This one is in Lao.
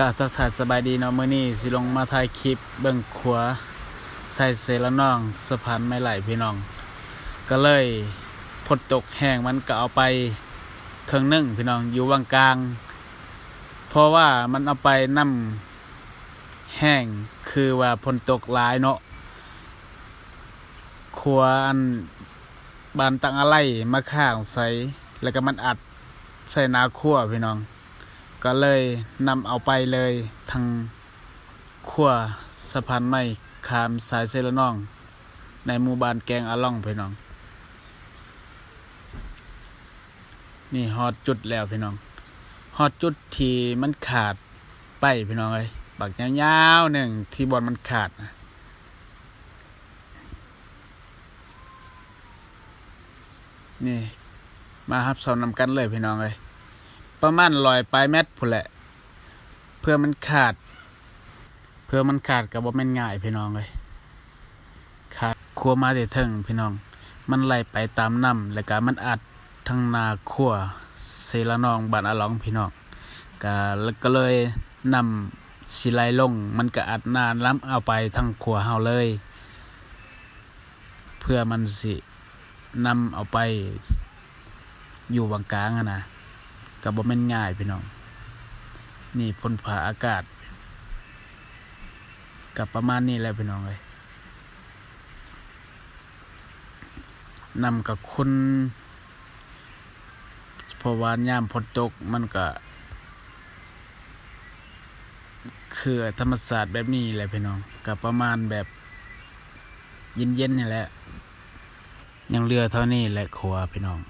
ກະທັກທາຍສະບາຍດີເນາະ, ມື້ນີ້ຊິລົງມາຖ່າຍຄລິບເບິ່ງຂົວສາຍເຊລະນອງ ສະພານໄມ້ໄຫຼພີ່ນ້ອງ. ກະເລີຍຝົນຕົກແຮງ ມັນກະເອົາໄປເຄິ່ງໜຶ່ງພີ່ນ້ອງ ຢູ່ຫວ່າງກາງ ເພາະວ່າມັນເອົາໄປນ້ຳແຮງ ຄືວ່າຝົນຕົກຫຼາຍເນາະ. ຂົວອັນບານຕັງອາໄລມາຄ້າງໃສ່ ແລ້ວກະມັນອັດໃສ່ໜ້າຂົວພີ່ນ້ອງ ກະເລີຍນຳເອົາໄປເລີຍທັງຂົວສະພານໄມ້ຂ້າມສາຍເຊລະນອງ ໃນໝູ່ບ້ານແກງອາລອງພີ່ນ້ອງ. ນີ້ຮອດຈຸດແລ້ວພີ່ນ້ອງ ຮອດຈຸດທີ່ມັນຂາດໄປພີ່ນ້ອງເອີຍ ບັກຍາວໆໜຶ່ງທີ່ບ່ອນມັນຂາດນະ. ນີ້ ມາຮັບຊົມນຳກັນເລີຍພີ່ນ້ອງເອີຍ ປະມານຮ້ອຍປາຍແມັດພຸ້ນແຫຼະ ເພື່ອມັນຂາດ ເພື່ອມັນຂາດກະບໍ່ແມ່ນງ່າຍພີ່ນ້ອງເອີຍ ຂາດຂົວມາແຕ່ເທິງພີ່ນ້ອງ ມັນໄຫຼໄປຕາມນ້ຳ ແລ້ວກະມັນອັດທັງໜ້າຂົວເຊລະນອງບ້ານອາລອງພີ່ນ້ອງ ກະ ກະເລີຍນ້ຳຊິໄຫຼລົງ ມັນກະອັດໜ້ານ້ຳເອົາໄປທັງຂົວເຮົາເລີຍ ເພື່ອມັນຊິ ນຳເອົາໄປຢູ່ຫວ່າງກາງຫັ້ນນະ ກະບໍ່ແມ່ນງ່າຍພີ່ນ້ອງ. ນີ້ຝົນຟ້າອາກາດກະປະມານນີ້ແຫຼະພີ່ນ້ອງເອີຍ ນ້ຳກະຂຸ່ນ ເພາະວ່າຍາມຝົນຕົກມັນກະຄືທຳມະຊາດແບບນີ້ແຫຼະພີ່ນ້ອງ ກະປະມານແບບເຢັນໆນີ້ແຫຼະ. ຍັງເຫຼືອເທົ່ານີ້ແຫຼະຂົວພີ່ນ້ອງ